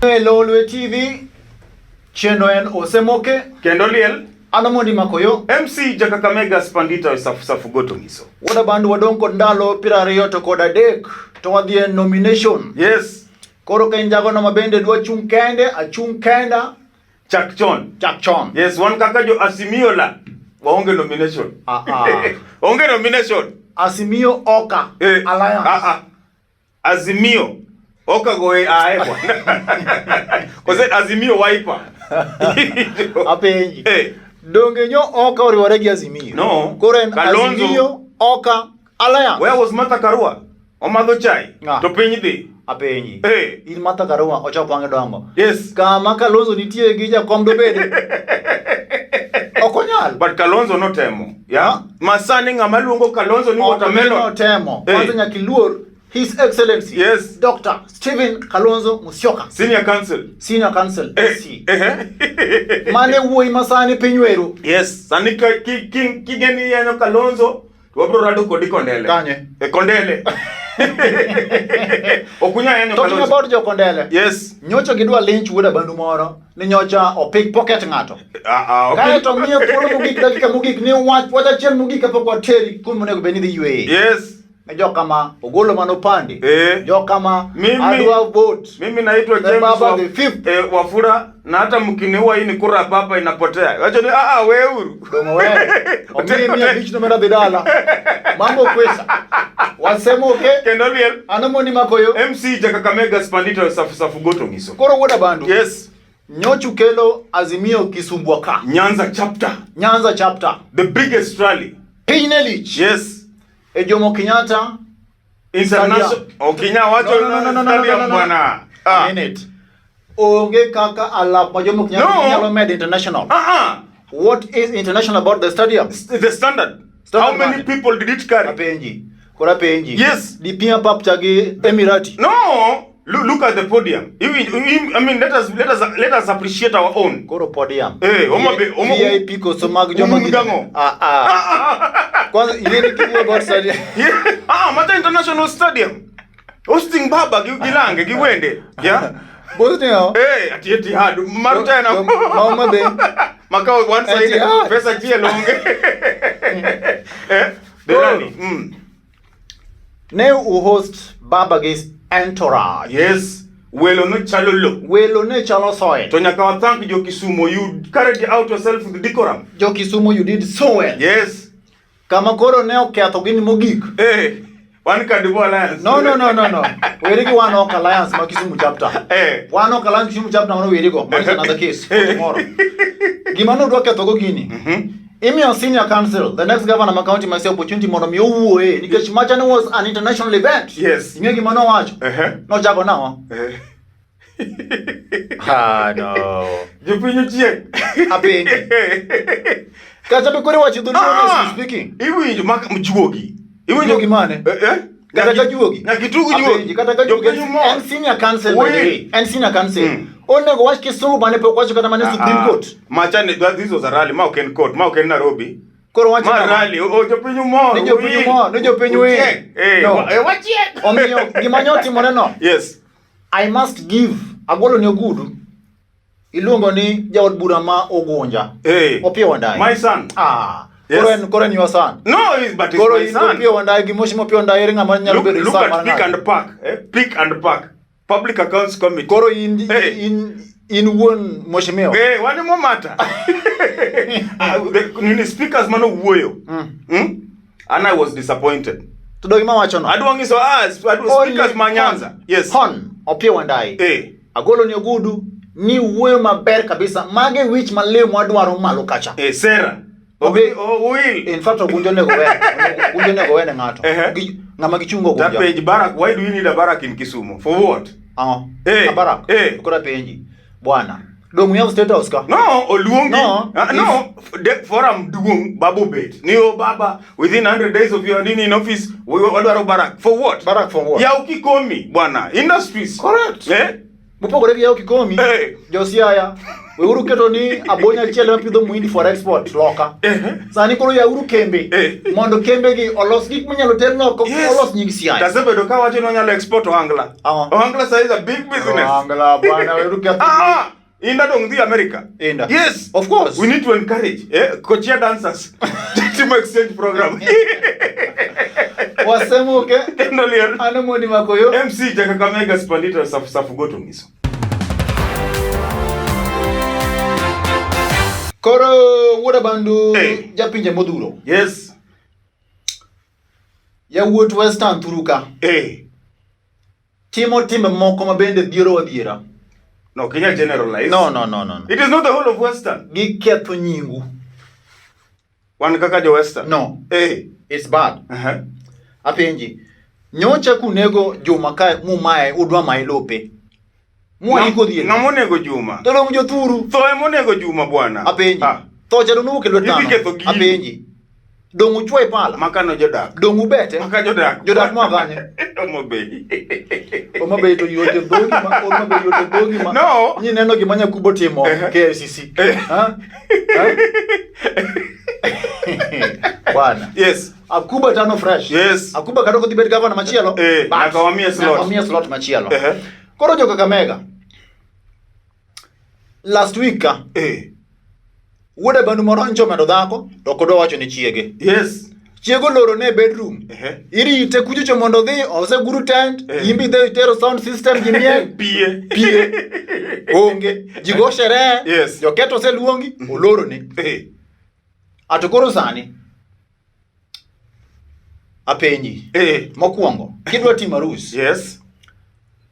E Lolwe TV, chenro en Osemoke. Kendo liel. An Omondi Makoyo. MC Jakakamega Spandita e Safu Safu Goto Ngiso. Wuod Abandu wadong' kod ndalo 23 to wadhi e nomination. Yes. Koro ka in jagono ma bende dwa chung' kende, achung' kenda. Chak chon. Chak chon. Yes, wan kaka jo Azimio la waonge nomination. Ah, ah. Onge nomination. Azimio Oka Alliance. Ah, ah. Azimio Oka goe ae bwana. Kose Azimio Wiper. Apenji. Eh. Donge nyo Oka oriwore gi Azimio. No. Koro en Kalonzo. Azimio Oka Alliance. Where was Martha Karua? Omadho chai. Ah. To piny dhi. Apenji. Eh. In Martha Karua ochako wang'e dongo. Yes. Kama Kalonzo nitie gi jakom dobede. Ok onyal. But Kalonzo notemo. Yeah. Masani ng'ama luongo Kalonzo ni watermelon. Notemo. Eh. Kwanza nyaka iluor His Excellency. Yes. Dr. Stephen Kalonzo Musyoka. Senior Counsel. Senior Counsel. Eh. SC. Eh. Mane wuoyi masani piny weru. Yes. Sani ka ki ki kigeni yanyo Kalonzo wabro rado kodi Kondele. Kanye? E Kondele. Okunya yanyo Talking Kalonzo. about jo Kondele. Yes. Nyocha gidwa lynch wuod Abandu moro ni nyocha o pickpocket ng'ato. Ah, ah, okay. Kae to miye thuolo mogik dakika mogik ni wach wach achiel mogik kapok wateri kuma onego bed ni idhi yweye. Yes. Ne jokama ogolo mano pande. Eh. Jokama Mimi- adwa vote. Mimi naitwa The James Baba wa, the fifth. Wafula na hata mkiniua hii ni kura papa inapotea. Wacha ni ah ah wewe huru. Dongo wewe. Omiye 500 no mera dala. Mambo kwesa. Wasemoke. Kendo liel. Ano mondi makoyo. MC Jakakamega Spandito Safu Safu Goto Ngiso. Koro wuod Abandu. Yes. Nyochu kelo Azimio Kisumbwa ka. Nyanza chapter. Nyanza chapter. The biggest rally. Piny ne lich. Yes. E Jomo Kenyatta International. Okinya wacho No, no, no, no, no, no, stadium no, no, no. bwana. A minute. Onge kaka alap ma Jomo Kenyatta No. nyalo medo international. Ah ah. What is international about the stadium? The standard. Standard How many mane? people did it carry? Apenji. Koro apenji. Yes. Dipim pap cha gi Emirati. No. Look, look at the podium. I mean, let us appreciate our own. Koro podium. Eh, Homa Bay, VIP koso mag joma Um gin- gang'o? Ah ah. Kwanza ingeni kiwuoyo about stadium. Yeah. Ah, Mata International Stadium. Hosting Baba gi gilange gi wende. Yeah. Both ni Eh, ati Etihad. Mar tena. Ma Homa Bay. Makao one side. Etihad. Pesa chielo onge. Eh, the Koro. rally. Ne u host Baba gi entourage. Yes. Welo no chalo lo. Welo ne chalo soil. To nyaka wa thank jo Kisumo. You carried out yourself with decorum. Jo Kisumu you did so well. Yes. Kama koro ne oketho gini mogik. Eh, wan Kadibo Alliance. No. Weri gi One Ok Alliance ma Kisumu chapter. Eh. One Ok Alliance Kisumu chapter mano weri go. Mano is another case for tomorrow. Gima nodwa ketho go gini. Imiyo senior counsel, the next governor ma county ma opportunity mondo mi owuoye nikech macha ne was an international event. Yes. Ing'e gima nowacho? Eh. Nochako nang'o? Eh. Ah, no. Jopiny ochieng. Apenji. Kata be koro iwacho dholuo honestly speaking. Iwinjo mak juogi. Iwinjo Juogi mane? Eh, eh? Kata ka juogi. Nyaka itug juogi. Apenji, kata ka juogi. Jopiny mor. En senior counsel by the Ui. way. En senior counsel. Onego wach kisungu mane pok wacho kata mane Supreme Court. Macha ni this was a rally, ma ok en court, ma ok en Nairobi. Koro wacho Ma kama. rally, o jopiny mor. Ni jopiny mor, ni jopiny win. Ochieng. Eh, No. wachieng. Omiyo gima nyotimore no. Yes. I must give agolo ni ogudu. Iluongo ni jaod bura ma Ugunja. Eh. Opiyo Wandayi. My son. Ah. Yes. Koro en your son. No, but it's Koro my in son. Opiyo Wandayi gi Mheshimiwa Opiyo Wandayi ere ng'ama nyalo Look, bedo look son at mar Pick ng'ato? and Pack. Eh? Pick and Pack. Public Accounts Committee. Koro in Eh. in wuon Mheshimiwa. Eh, wan emo mata. Ah, nini speakers mano wuoyo. And I was disappointed. To dog gima wacho no. Adwa nyiso ah, speakers ma Nyanza. Yes. Hon Opiyo Wandayi. Eh. Agolo ni ogudu ni wuoyo maber kabisa. Mage wich maliw mwadwaro malo kacha. Eh, Sarah. Oh, will. In fact Ogunja onego we. Ogunja onego we ne ng'ato. Ehe. Ng'ama gichungo That Ogunja. page barrack, why do you need a barrack in Kisumu? For what? Ang'o? Eh, A barrack. eh. Koro apenji. Bwana. Dong we have state house ka? No, oluongi. No, No, forum duong babu bet. Ni o baba within 100 days of your nini in office, we wadwaro barrack. For what? Barrack for what? Yaw Kikomi, bwana. Industries. Correct. Eh? Mopogore gi yaw Kikomi. Eh. Jo Siaya. Weuru keto ni abonya achiel ema pidho muhindi for export loka. Sani koro yauru kembe mondo kembe gi olos gik minyalo ter loko olos nying Siaya. Tasebedo ka wacho ni wanyalo export ohangla. Ang'o? Ohangla sa is a big business. Ohangla bwana weuru ketho. Ah, Inda dong dhi America. Inda. Yes. Of course. We need to encourage Kochia dancers. Timo exchange program. Wasemuke. Kendo liel. Ano mondi makoyo. MC Jakakamega Spandita Safu Safu Goto Ngiso. Koro wuoda bandu japinje modhuro. Yes. Yawuot Western Thuruka. Timo timbe moko ma bende dhiero adiera. No, Kenya generalize. No, no, no, no. It is not the whole of Western. Giketho nyingu. Wan kaka jo Western. No. It's bad. Apenji. Nyocha kunego Juma ka mumae udwa maye lope. Mwaiko dhier. Ng'ama onego Juma? To dong jothuru. Tho ema onego Juma bwana. Apenji. Tho cha dong nowuok e lwet Idhi ketho dhano. gini. Apenji. Dong uchwe pala. Makano jodak. Dong ubete. Maka jodak. Jodak moa kanye? Homa Bay. Homa Bay to yote dhogi ma Homa Bay yote dhogi ma. No. Nyi neno gima Nyakubo timo KICC. Ha? Ha? Bwana. Yes. Akuba tano fresh. Yes. Akuba kata kodhi bed governor machielo. But Nyaka wamiye slot. Nyaka wamiye slot machielo. Koro jo Kakamega. Last week ka. Wuoda bandu moro ncho medo dhako to ok odwa wacho ni chiege. Yes. Chiego loro ne bedroom. Irite kuchocho mondo odhi oseguru tent, imbi dhi itero sound system ji miel. Pie. Pie. Onge. Ji go sherehe. Yes. Joketo oseluongi, oloro ne. Ato koro sani apenji. Mokwongo, kidwa timo arus. Yes.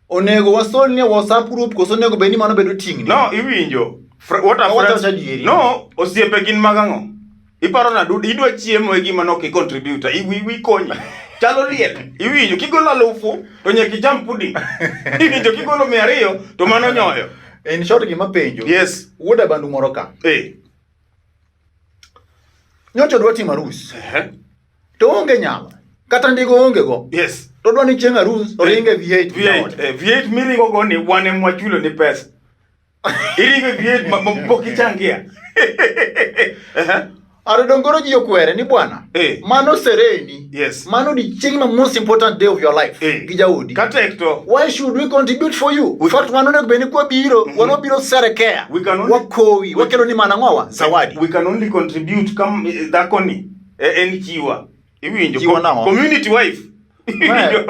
Onego wasol ni WhatsApp group koso onego bed ni mano bedo ting'ni? No, iwinjo. What are Owacho friends? adieri. No, osiepe gin mag ang'o? Iparo na dudu, idwa chiemo e gima nok i-contribute, ikonyi. Chalo liel. Iwinjo, kigolo alufu, to nyaka icham pudding. Iwinjo, kigolo 200, to mano nyoyo. In short gima penjo. Yes. Wuoda bandu moro ka. Nyocha dwa timo arus. To onge nyalo. Kata ndigo onge go. Yes. To dwa ni chieng' arus, oringe V8. V8, V8 miringo go ni wan ema wachulo ni pesa. Iringo V8 ma pok ichangia. Aro dongoro ji okwere ni bwana. Mano sereni. Yes. Mano odiechieng' ma most important day of your life. Gi jaodi. Katek to. Why should we contribute for you? In fact, mano onego bed ni kwabiro, wan wabiro serekea. We can only Wakowi, wakelo ni mana ng'owa, zawadi. We can only contribute kam dhakoni en chiwa. Iwinjo. Chiwa nang'o? Community wife. Iwinjo.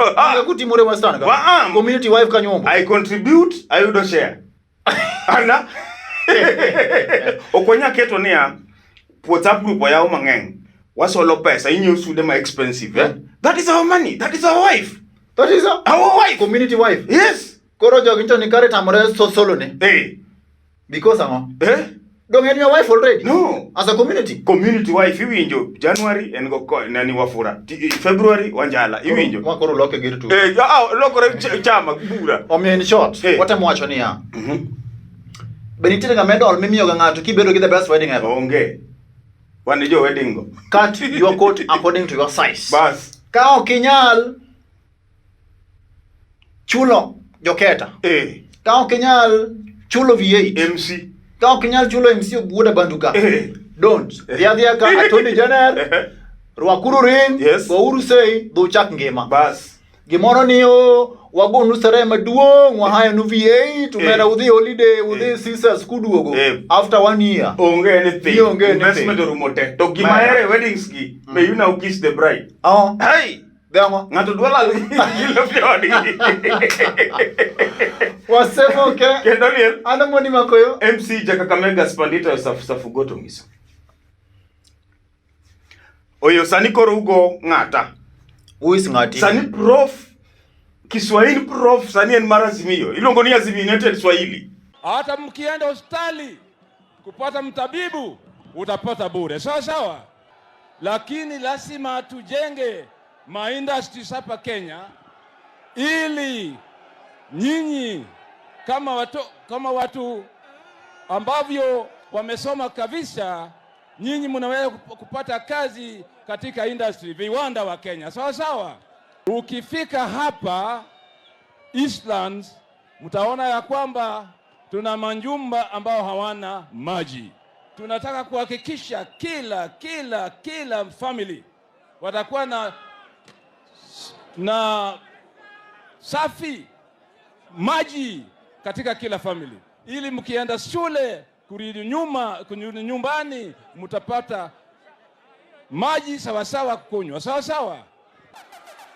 Kutimore Western ka. Community wife ka nyombo. I contribute, ayudo share. Ana. Ok wanyal keto niya WhatsApp group oyaw mang'eny. Wasolo pesa, inyiewo sude ma expensive. That is our money. That is our wife. That is our wife. Community wife. Yes. Koro jogi ncho ni kare tamore so solo ne. Because ang'o? Dong en your wife already? No. As a community. Community wife iwinjo January en go nani Wafura. February Wanjala iwinjo. Ma koro loke gir tu. Lokore chama bura. Omiyo in short, watemo wacho niya. Be nitiere ga medal mimiyo ga ng'ato kibedo gi the best wedding ever? Onge. Wan jo wedding go. Cut your coat according to your size. Bas. Ka ok inyal chulo joketa. Ka ok inyal chulo V8. MC. Ka ok inyal chulo MC wuoda banduka. Don't. Dhi adhiya ka Attorney General. Rwakuru ring. Yes. Gouru sei, dhi uchak ngima. Bas. Gimoro ni o wagonu sherehe maduong', wahayonu V8, umera udhi holiday, udhi Caesars kuduogo. After 1 year. Onge anything. Onge anything. Investment orumo te. To gima Mera. here e weddings gi, may you now kiss the bride. Oh. Hey! Dhang'o? Ng'ato dwa lal gi lop joodgi. Wasemoke. Kendo liel. Ano mondi makoyo? MC Jakakamega Spandita Safu Safu Goto Ngiso. Oyo sani koro ugo ng'ata. Who is ng'ati? Sani prof Kiswahili prof sani en mar Azimio. Iluongo ni Azimio United Swahili. Hata mkienda hospitali kupata mtabibu utapata bure. Sawa sawa. Lakini lazima tujenge ma industries hapa Kenya ili nyinyi kama watu ambavyo wamesoma kabisa, nyinyi mnaweza kupata kazi katika industry, viwanda wa Kenya. Sawa sawa. Ukifika hapa Eastlands mtaona ya kwamba Tuna manjumba ambao hawana maji. Tunataka kuhakikisha kila kila kila family watakuwa na safi maji katika kila family, ili mkienda shule kurudi nyuma kurudi nyumbani mtapata maji sawasawa kunywa sawa sawa.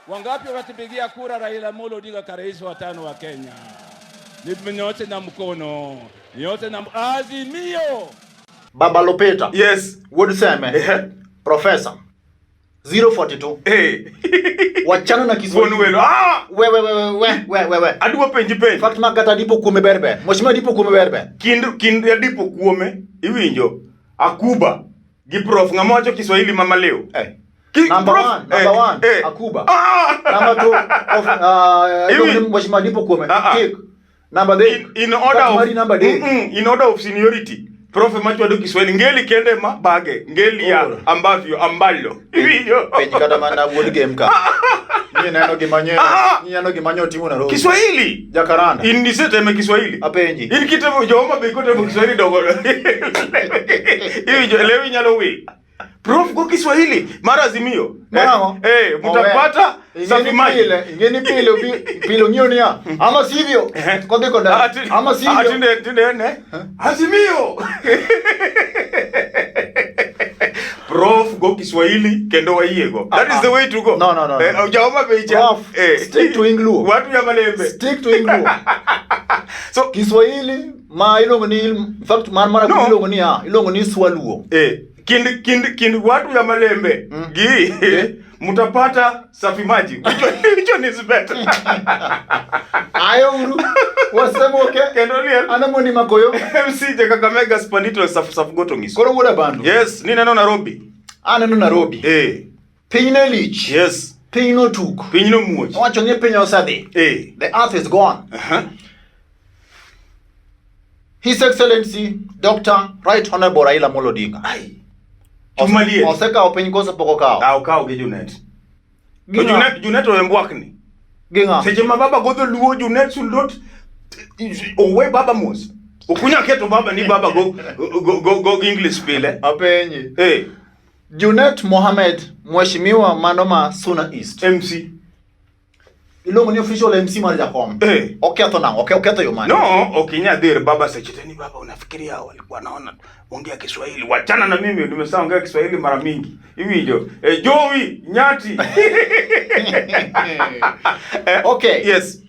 Wangapi watapigia kura Raila Amolo Odinga kwa rais wa tano wa Kenya? Ni nyote na mkono, nyote na Azimio. Baba Lopeta. Yes. Wuod Seme. Ehe. Professor. 042. Eh. Wachana na Kiswahili. Wuon welo. Ah! We we we we we we we. Adwa penji penj. Fact ma kata dipo kuome ber ber. Mheshimiwa dipo kuome ber ber. Kind adipo kuome iwinjo Akuba gi prof ng'ama wacho Kiswahili mama leo. Eh. Ki, Number prof, one, number one, Akuba. Ah! Number two, of, Iwi. Mheshimiwa dipo kuome. Ah, ah. Tick. Number three. In order Fact of mari number three. In order of seniority. Prof machwado Kiswahili ngeli kende ma bage ngeli ya Ora. ambavyo ambalo. Iwinjo. Penj kata mana wuod game ka. Ni neno gima nye. Ah! Ni neno gima nyo timo Nairobi. Kiswahili. Jacaranda. In niseteme Kiswahili. Apenji. In kitemo jo Homa Bay kotemo Kiswahili dogo. Iwinjo leo inyalo wil. Prof go Kiswahili mar Azimio. Marang'o? Eh, mutapata safi maji. Ingeni pile ubi pile ong'eyo niya. Ama sivyo. Kodhi koda. Ah, Ama ah, sivyo. tinde ne. Azimio. Prof go Kiswahili kendo wayiego. That is the way to go. No, no, no, no. Eh, jo Homa Bay cha. Prof, stick to Ingluo. Watu ya Malembe. Stick to Ingluo. So Kiswahili ma iluongo ni in fact mar mara No. iluongo ni ya iluongo ni Swaluo. eh, kind watu ya Malembe gi mutapata safi maji. Which one is better? Ayo uru wasemoke Kendo liel. ana moni makoyo MC je Kakamega Spandito safu safu goto ngiso. koro wuoda bandu. Yes, ni neno Nairobi. Aneno Nairobi. Eh, Piny ne lich. yes. Piny notuk. Piny no muoch. Owacho ni piny osedhi. Eh. The earth is gone. Uh-huh. His Excellency Dr. Right Honorable Raila Amolo Odinga. Ai. Chuma liet. Osekawo piny koso pok okawo? Ah, okawo gi Junet. To Gi ng'a? Junet owe mbwakni. Gi ng'a? Seche ma baba godho luo Junet should not owe baba mos. Okunya keto baba ni baba go English pile. Apenji. Eh, Junet Mohamed, mheshimiwa mano ma Suna East. MC. Iluongo ni official MC mar Jakom. Eh. Oketho nang'o? Oketho yo mane? No, okinya dhir baba seche te ni baba unafikiria walikuwa naona ongea Kiswahili. Wachana na mimi nimesha ongea Kiswahili mara mingi. Iwinjo. Eh, Jowi, Nyati. Eh, Okay. Yes.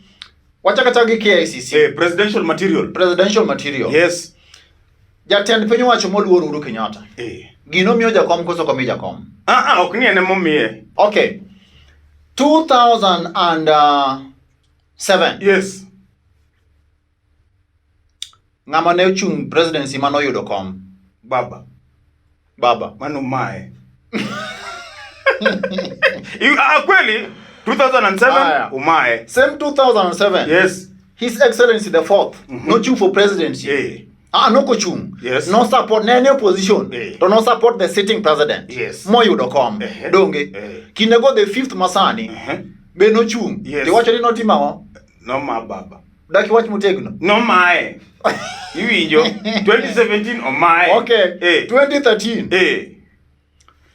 Wachaka chaka gi KICC. Eh, presidential material. Presidential material. Yes. Jatend piny owacho moluor Uhuru Kenyatta. Eh. Gino miyo jakom koso ok omi jakom? Ah ah, ok ni en emomiye. Okay. 2007 Yes. ng'ama ne ochung' presidency mane oyudo kom Baba. baba Mano mae. Ah, kweli 2007 Aya. umae. Same 2007 Yes. His Excellency the fourth nochung' for presidency. Eh. Ah, nokochung'. Yes. No support ne en e opposition. Eh. To no support the sitting president. Yes. Moyudo kom. Eh. Donge. Eh. Kindego the fifth masani be nochung'. Yes. Tiwacho ni notimo ang'o? No ma baba. Dak iwach motegno. No mae. Iwinjo 2017 omae. Okay. Eh. 2013 Eh.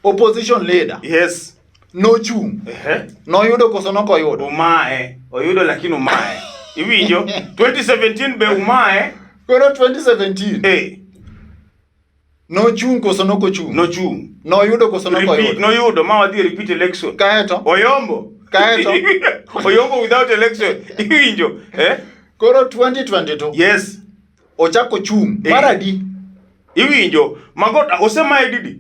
opposition leader Yes. nochung'. Eh. Noyudo koso nokoyudo? Umae. Oyudo lakini umae. Iwinjo 2017 be umae. Koro 2017 Eh. nochung' koso nokochung'? Nochung'. Noyudo koso Repeat nokoyudo? noyudo ma wadhi repeat election. Kaeto Oyombo. Kaeto. Oyombo without election. Iwinjo. Eh? Koro 2022 Yes. ochako chung' Eh. mar adi? Iwinjo. Mago osemaye didi.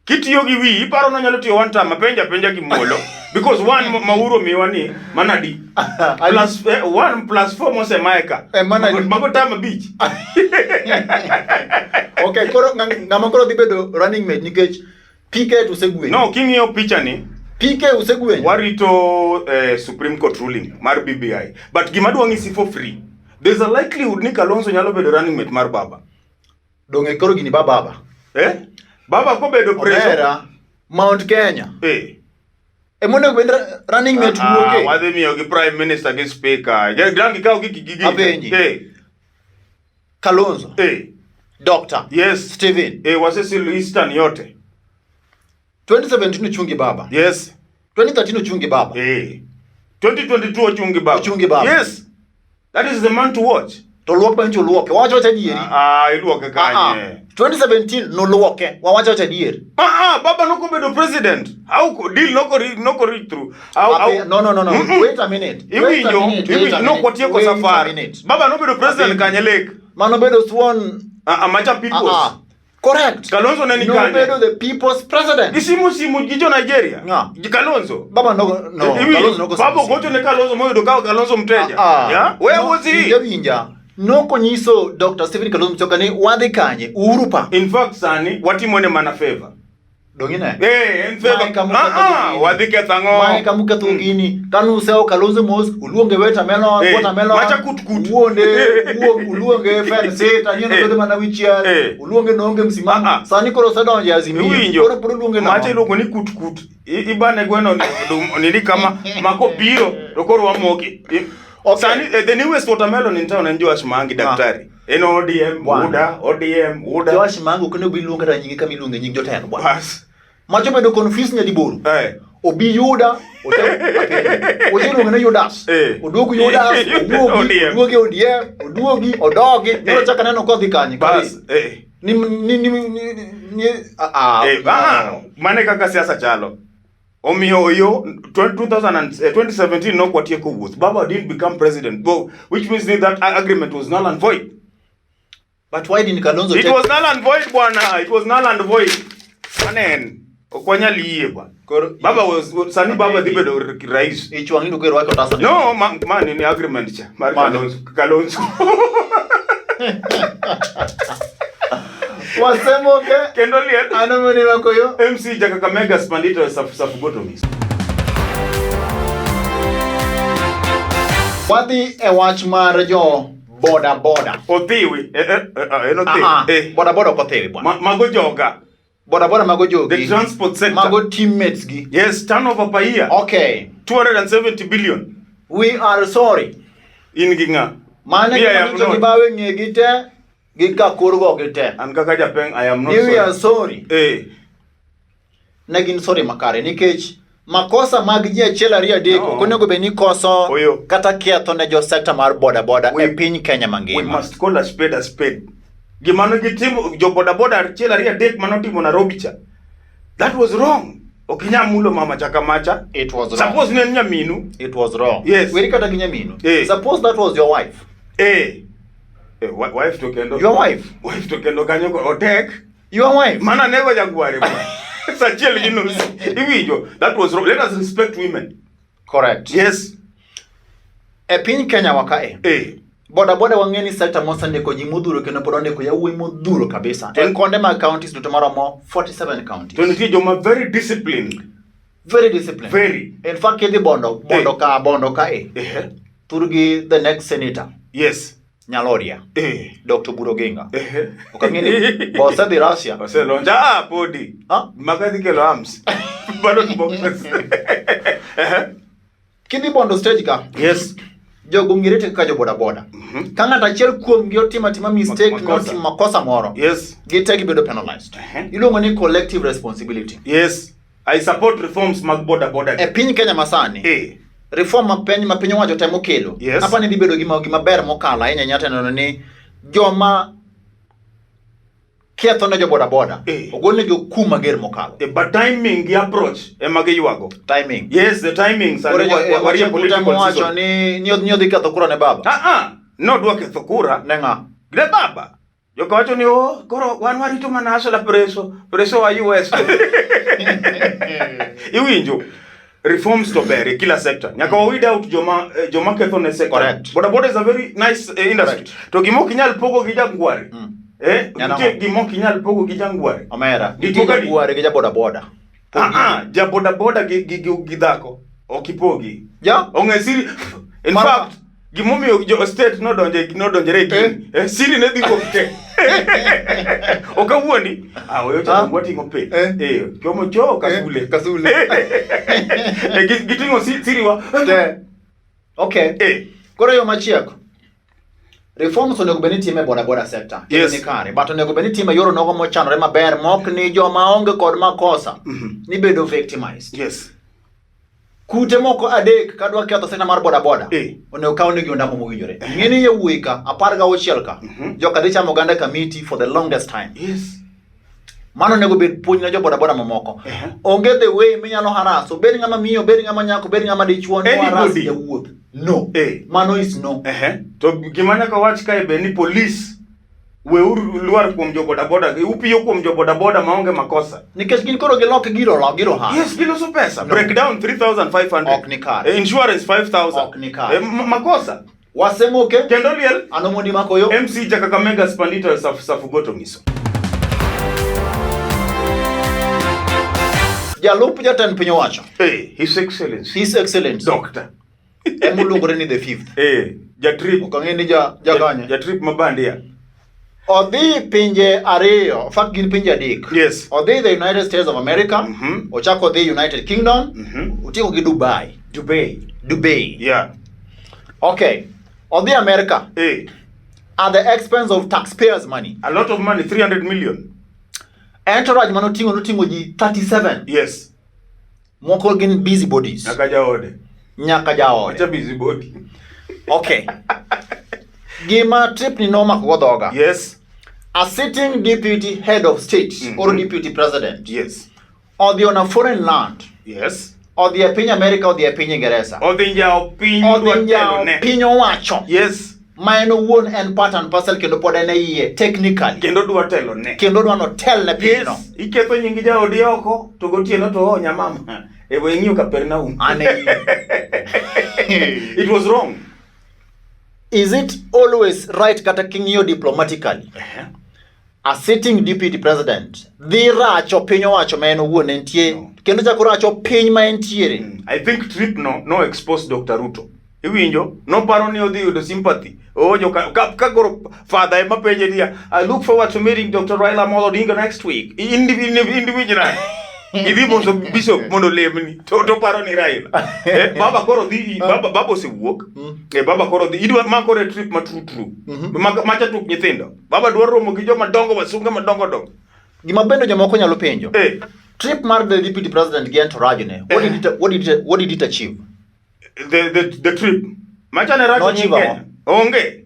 Kitiyo gi wiyi iparo nonyalo tiyo one time apenja penja gi muolo because one mauro miwa ni manadi plus 1 plus 4 mosemaye ka Eh, mana di. Mago time abich. Okay, koro ng'ama koro dhi bedo running mate nikech PK to osegwenyo. No, king'iyo picha ni PK osegwenyo. warito Supreme Court ruling mar BBI but gima dwa ng'isi for free there's a likelihood ni Kalonzo nyalo bedo running mate mar baba. Donge koro gini ba baba. Eh? Baba kobedo preso. Omera Mount Kenya. Eh. Emonego bed running mate Ah, wuoke. wadhi miyo gi prime minister gi speaker. Dang gikaw gi gi gi. Apenji. Eh. Kalonzo. Doctor. Yes. Steven. Wasisi Eastern yote. 2017 uchungi baba. Yes. 2013 uchungi baba. 2022 ochungi baba. Ochungi baba. Yes. That is the man to watch. To luok bang to luoke. Wawacho wacha adieri. Ah, iluoke kanye. 2017 noluoke. Wawacho wacha adieri. Baba nokobedo president. How deal noko reach through. How No. Wait a minute. Iwinjo, iwinjo nokwatieko safar. Baba nobedo president kanye lek. Mano bedo sworn Macha peoples. Correct. Kalonzo ne ni kanye. Nobedo the people's president. Isimu simu gi jo Nigeria. Ng'a? Gi Kalonzo. Baba no no. Kalonzo noko. Baba ogocho ne Kalonzo moyudo ka Kalonzo mteja. Yeah? Where was he? Winja. Nokonyiso Dr. Stephen Kalonzo Musyoka ni wadhi kanye? Uhuru Park. In fact sani watimone mana favor. Dongine. En favor. Wadhi ketho ang'o? Mae kamuketho gini. Kanusewo Kalonzo mos, uluonge watermelon, watermelon. Macha kut kut. Wuonde, uluonge fence, tanyieno bedo mana wichiel. Uluonge noonge msimamo. Sani koro osedonjo e Azimio. Iwinjo. Koro pod uluonge nang'o? Macha iluongo ni kut kut. Ibane gweno nini kama mako biro to koro wamoki. Sani the newest watermelon in town en Joash Mangi daktari. En ODM, UDA, ODM, UDA. Joash Mangi ok onego iluong kata nyinge kama iluonge nying jotelo bwana. Bas. Macho bedo confused nyadiboro. Obi Yuda, ote ne Judas. Oduogo Judas, oduogi ODM, oduogi, odogi, nyoro chaka neno kodhi kanye. Bas. Ni Mane kaka siasa chalo. Omiyo yo 2017 nokwatieko wuoth. Baba didn't become president, which means that agreement was null and void. But why didn't Kalonzo It was null and void, bwana. It was null and void. Anen. Ok wanyal yie bwana. Baba was sani baba dhi bedo rais. Ichwang' ni kwero wake otasa. No, ma ni agreement cha. Mar Kalonzo. Kalonzo. Wasemoke. Kendo liel. Ano mani makoyo? MC Jakakamega Spandito Safugotomis. Wadhi e wach mar jo boda boda. Othiwi. En othiwi. Boda boda ok othiwi bwana. Mago joga. Boda boda mago jogi. The transport sector. Mago teammates gi. Yes, turnover per year. Okay. 270 billion. We are sorry. In gi ng'a? Mane kama gi bawe ng'e gi te gi ka korgo gi te. An kaka japeng I am not sorry. We are sorry. Ne gin sorry makare nikech makosa mag ji achiel ariyo adek ok onego bed ni koso kata ketho ne jo sector mar boda boda e piny Kenya mangima. We must call a spade a spade. Gima ne gitimo jo boda boda achiel ariyo adek manotimo Nairobi cha. That was wrong. Ok inyal mulo mama cha kamacha. It was wrong. Suppose ne en nyaminu. It was wrong. Yes. Weri kata gi nyaminu. Suppose that was your wife. Wife to kendo. Your wife. Wife to kendo kanyo otek. Your wife. Mana nego jagware. Sachiel gi nus. Iwinjo. That was wrong. Let us respect women. Correct. Yes. E piny Kenya wa kae. Boda boda wang'e ni sector mosendiko ji modhuro kendo pod ondiko yawuoyi modhuro kabisa. E konde mag counties duto maromo 47 counties. To nitie joma very disciplined. Very disciplined. Very. In fact, kidhi bondo bondo ka e. Thurgi the next senator. Yes. Nyaloria. Dr. Buru Oginga. Ok ang'e ni bo osedhi Russia. Oselonjo. Podi. Magadhi kelo arms. Ballot boxes. Kidhi bondo stage ka. Yes. Jogo ong'ere kaka jo boda boda. Ka ng'ato achiel kuomgi otimo atima mistake, otimo makosa moro. Yes. Gite gibedo penalized. Iluongo ni collective responsibility. Yes. I support reforms mag boda boda. E piny Kenya masani. Reform ma piny owacho temo kelo. Yes. Apa ni dhi bedo gima ber mokalo ahinya ahinya taneno ni joma ketho ne jo boda boda ogolnegi okum mager mokalo. But timing gi approach ema giywago. Timing. Yes, the timing. Sani warie political season. Ni odhi ketho kura ne baba. Nodwa ketho kura ne ng'a? Ne baba. Joka wacho ni koro wan warito mana Asla preso wa US. Iwinjo. Reforms to ber e kila sector. Nyaka wa weed out joma ketho ne sector. Correct. Boda boda is a very nice industry. Correct. To gima ok inyal pogo gi jangware. Nitie gima ok inyal pogo gi jangware. Omera. Nitie jangware gi ja boda boda. Ja boda boda gi dhako. Ok ipogi. Ja? Ong'e siri. In fact, gimomiyo jo state nodonjere e gini. Siri ne dhi wuok te. Ok awuondi. Oyo cha wating'o pe. Chomo cho kasule. Kasule. Giting'o siri wa. Te. Okay. Koro yo machieko. Reforms onego bed ni itimo e boda boda sector. Kendo Yes. ni kare. But onego bed ni itimo e yor nogo mochanore maber mok ni joma onge kod makosa ni bedo victimized. Yes. Kute moko adek kadwa ketho sector mar boda boda. Eh. Onego kaw negi ondamo mowinjore. Ing'e ni yawuoyi ka 16 ka. Joka dhi chamo oganda kamiti for the longest time. Yes. Mano onego bed puonj ne jo boda boda mamoko. Onge the way minyalo harass. Obed ng'ama miyo, obed ng'ama nyako, obed ng'ama dichuo, ni harass Anybody. jawuoth. No. Eh. Mano is no. Ehe. To gima nyaka wach kae be ni police weuru lwar kuom jo bodaboda, upiyo kuom jo bodaboda maonge makosa. Nikech gin koro gilok giro lo giro ha. Yes, giloso pesa. No. Breakdown 3500. Ok ni kare. Insurance 5000. Ok ni kare. Makosa. Wasemoke. Kendo liel Anomondi makoyo. MC Jakakamega Spandita Safugoto Ngiso. Jalup jatend piny owacho. Hey, His Excellency. His Excellency. Doctor. Emoluongore ni the fifth. Eh, jatrip. Ok ang'e ni ja jakanye. Jatrip mabandia. Odhi pinje ariyo, in fact gin pinje adek. Yes. Odhi the United States of America, ochako odhi United Kingdom, otieko gi Dubai. Dubai. Dubai. Yeah. Okay. Odhi America Eh, at the expense of taxpayers money. a lot of money, 300 million. Entourage manoting'o noting'o ji 37. Yes. Moko gin busybodies. Nyaka jaode. Nyaka jaode. Acha busybody. Okay. Gima trip ni nomako go dhoga. Yes. A sitting deputy head of state or deputy president Yes. odhi on a foreign land. Yes. Odhi e piny Amerika, odhi e piny Ingeresa. Odhi njawo piny Odhi dwa nyawo telone. piny owacho. Yes. Ma en owuon en part and parcel kendo pod en e iye technically. Kendo dwa telone. Kendo dwa notel ne pinyno. Yes. Iketho nying jaodi oko to gotieno to o nyamama. Ebo ing'iyo Kapernaum. An e iye. It was wrong. Is it always right kata king'iyo diplomatically? A sitting deputy president dhi racho piny owacho ma en owuon entie No. kendo chako racho piny ma entiere. I think trip no expose Dr. Ruto. Iwinjo? Noparo ni odhi yudo sympathy. Oh, joka ka koro father ema penje niya, I look forward to meeting Dr. Raila Amolo Odinga next week. Indiwinjo nade? Idhi moso bishop mondo olemni. To paro ni Raila. Baba koro dhi baba osewuok. Baba koro dhi idwa ma koro e trip ma true true. Macha tuk nyithindo. Baba dwaro romo gi joma dongo wasunge madongo dongo. Gima bende jomoko nyalo penjo. Trip mar the deputy president gi entourage ne, what did it achieve? The trip. Macha ne racho Nochiwo nying Kenya. Onge.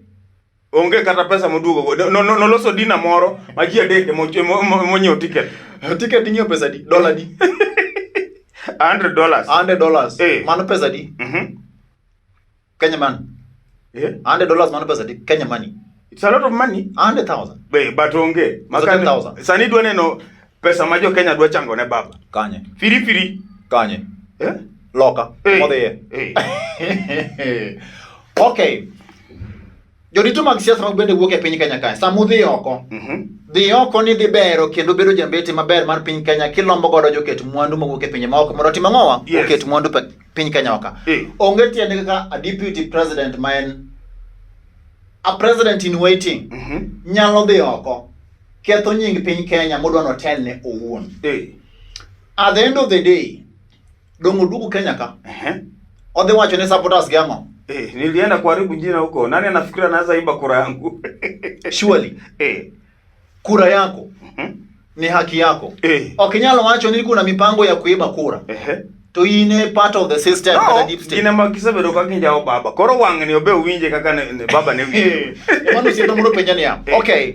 Onge kata pesa moduogo go. Noloso dina moro ma ji adek monyiewo ticket. Ticket inyiewo pesa di? Dola di? $100. $100. Mano pesa di? Kenya money. $100 mano pesa di? Kenya money. It's a lot of money. 100,000. But onge. So 10,000. Sani dwa neno pesa ma jo Kenya dwa chango ne baba. Kanye. Firi firi. Kanye. Loka. Modhiye. Okay. Jorito mag siasa mag bende wuok e piny Kenya kae. Sama udhi oko. Dhi oko ni dhi bero kendo bedo jambete maber mar piny Kenya kilombo godo joket mwandu mawuok e pinje maoko mondo otim ang'owa? Yes. Oket mwandu piny Kenya oka. Onge tiende kaka a deputy president ma en a president in waiting nyalo dhi oko ketho nying piny Kenya modwa notelne owuon. At the end of the day, dong' oduogo Kenya ka. Odhi wacho ne supporters gi ang'o? Nilienda kuharibu jina huko. Nani anafikiria anaweza iba kura yangu? Surely. Kura yako ni haki yako. Ok inyal wacho ni kuna mipango ya kuiba kura. To in e part of the system No, kata deep state. gine ma gisebedo ka ginjawo baba. Koro wang'ni obe owinje kaka ne baba ne winjo. Mano osiepna moro penja niya. Okay.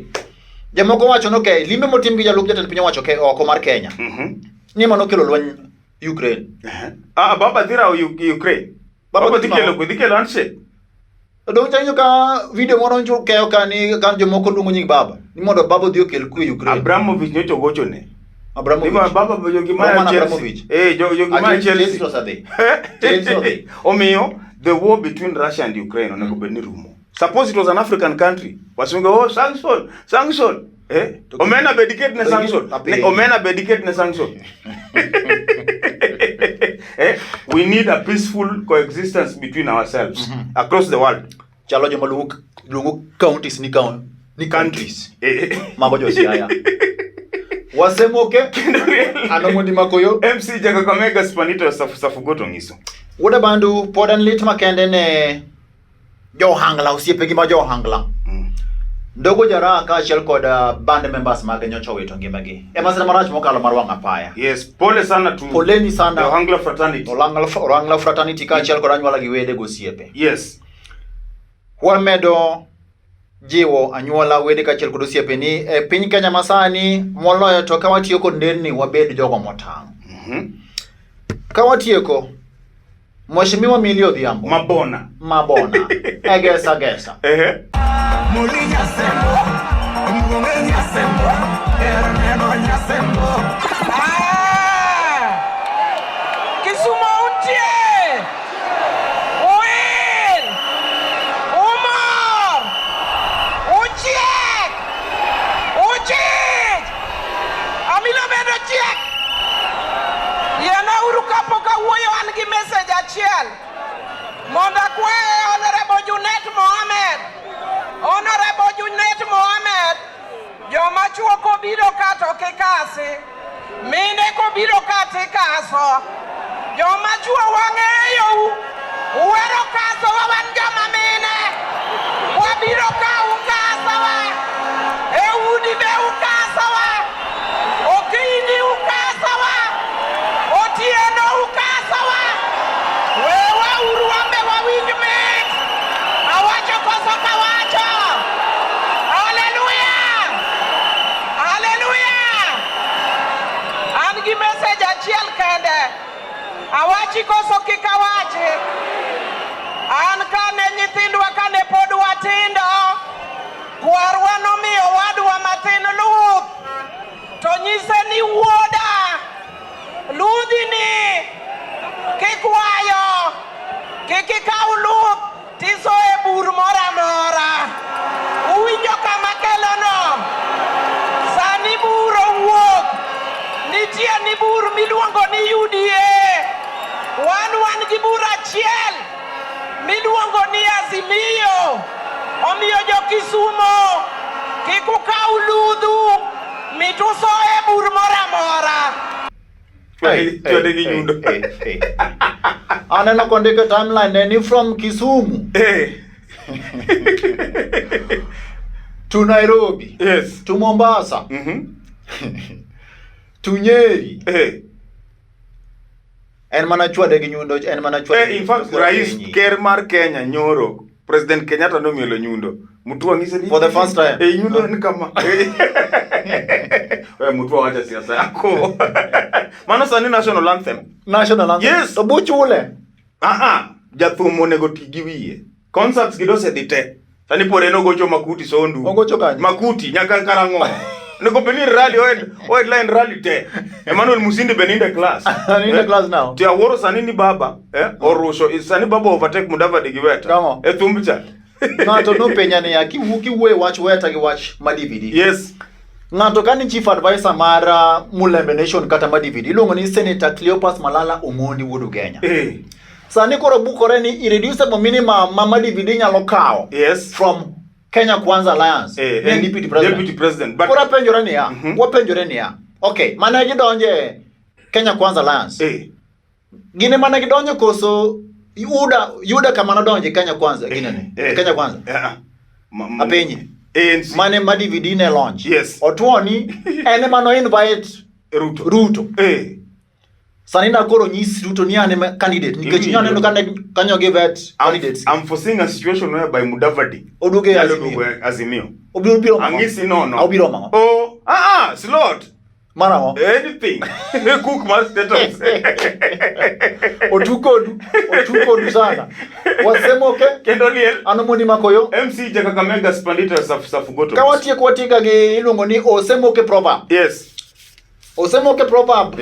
Jomoko wacho ni okay, limbe motim gi jalup jatend piny owacho oko mar Kenya. Ni mano kelo lweny Ukraine. Baba dhi rawo Ukraine. Baba dhi kelo kwe, dhi kelo handshake. Dong' chanjo ka video moro ncho keyo ka ni ka jomoko luongo nying baba. Ni mondo baba odhi okel kwe Ukraine. Abramovich nyocha ogochone. Abramovich. Ni baba jogi ma Roman Chelsea. Abramovich. Jogi ma Chelsea Chelsea. osedhi. Chelsea odhi. Omiyo the war between Russia and Ukraine onego bed ni rumo. Suppose it was an African country. Wasunge, oh, sanction, sanction. Omena be dictate ne sanction. Omena be dictate ne sanction. We need a peaceful coexistence between ourselves across the world. Chalo joma luongo counties ni ni countries. Mago jo Siaya. Wasemoke. Ano mondi makoyo. MC Jakakamega Spanito Safugoto ngiso. Wuoda Bandu pod en lit makende ne johangla, osiepegi ma johangla. Ndogo Jaraha kaachiel kod band members mage nyocha owito ngimagi e masira marach mokalo mar wang' apaya. Yes, pole sana to Poleni sana the Ohangla fraternity. Ohangla fraternity kaachiel kod anyuola gi wede gosiepe. Yes. Wamedo jiwo anyuola, wede kaachiel kod osiepe ni e piny Kenya masani moloyo to ka watiyo kod nderni wabed jogo motang'. Ka watieko, Mheshimiwa Millie Odhiambo Mabona. Mabona egesa gesa. Ehe. Muli nyasembo, mgonge nyasembo, erneno nyasembo. Ah! Kisumo untie! Uil! Umor! Uchiek! Uchich! Amilo bedo chiek! Yiena uru kapok awuoyo an gi message achiel. Mondo akwaye Honorable Junet Mohamed. Honorable Junet Mohamed, joma chuo kobiro ka to kikasi. Mine kobiro ka tikaso. Joma chuo wang'eyou. Uwero kasowa wan joma mine. Wabiro ka ukasowa. E udi be ukasowa. Okinyi ukasowa. Otieno ukasowa. Wewa uru wambe wawinj mit. Awacho koso kawacho. Haleluya! Haleluya! An gi message achiel kende. Awachi koso kik awachi? An kane nyithindwa kane pod watindo, kwarwa nomiyo wadwa matin luth to nyise ni wuoda, ludhi ni kikwayo kik ikaw luth tisoye bur moro amora. Uwinjo kama kelono? Sani bur owuok. Nitie ni bur miluongo ni UDA. Wan wan gi bur achiel miluongo ni Azimio. Omiyo jo Kisumo kik ukaw ludhu mit usoye bur moro amora. Chwade gi nyundo. Aneno kondiko timeline ne ni from Kisumu to Nairobi Yes. to Mombasa to Nyeri. En mana chwade gi nyundo, en mana chwade. In fact, rais ker mar Kenya nyoro, President Kenyatta nomielo nyundo. Mutua ng'ise ni For the first time. Nyundo ni kama. Mutua wacha siasa yako. Mano sani national anthem. National anthem. Yes. To buchule. Ah, jathum onego ti gi wiye. Concerts gi dosedhi te. Sani pod en ogocho Makuti Sondu. Ogocho kanye? Makuti nyaka Karang'o. Onego bed ni rally oed line rally te. Emmanuel Musindi be ninde class. Ninde class now. Ti awuoro sani ni baba orusho sani baba overtake Mudavadi gi Weta. Kamo. E thumb cha. Ng'ato nopenja niya, kiwuoyo e wach Weta gi wach ma DVD. Yes. Ng'ato ka ni chief advisor mar Mulembe Nation kata ma DVD iluongo ni Senator Cleopas Malala Omondi wuod Ugenya. Sani koro bukore ni irreducible minimum ma DVD nyalo kawo. Yes. From Kenya Kwanza Alliance. Ne deputy president. Deputy president. But koro apenjore niya, wapenjore niya. Okay, mane gidonje Kenya Kwanza Alliance. Gine mane gidonjo koso Yuda kama nodonje Kenya Kwanza ginene. Kenya Kwanza. Apenji. ANC. Mane ma DVD ne launch. Yes. Otuoni en ema no invite Ruto. Ruto. Sani na koro nyis Ruto ni an ema candidate nikech nyo aneno ka kanyo gi vet candidates. I'm foreseeing a situation whereby Mudavadi Oduogo e nyalo Azimio. duogo e Azimio. Obiro biro mang'o? Ang'isi nono. Obiro mang'o? Oh, slot. Mar ang'o? Anything. Cook mar status. Otu kodu, otu kodu sana. Wasemoke. Kendo liel. An Omondi Makoyo. MC ja Kakamega Spandita Safugoto. Ka watieko watieka gi iluongo ni Osemoke proverb. Yes. Osemoke proverb.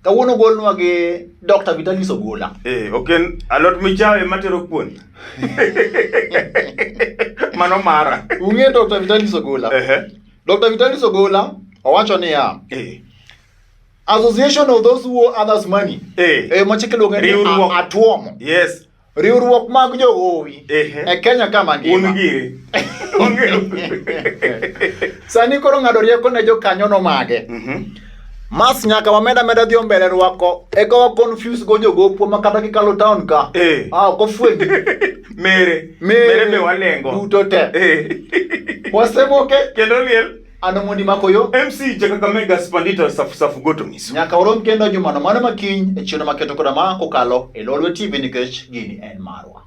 Kawuono golnwa gi Dr. Vitalis Ogola. Ok en alot michawe matero kuon. Mano mara. Ung'e Dr. Vitalis Ogola. Dr. Vitalis Ogola owacho niya. Association of those who owe others money. Machike luonge ni Riwruok. atuomo. Yes. Riwruok mag jogowi. E Kenya ka mangima. Un giri. Onge. Sani koro ng'ado rieko ne jokanyo no mage. Mas nyaka wamed ameda dhi mbele rwako eka wa confuse go jogopwa ma kata kikalo town ka. Eh. Ah, ok ofwenyi. Mere. Mere. Mere be walengo. Duto te. Eh. Wasemoke Kendo liel. an Omondi Makoyo. MC Jakakamega Spandita Safu Safu Goto Miso. Nyaka warom kendo jumano mano makiny e chenro maketo koda ma kokalo e Lolwe TV nikech gini en marwa.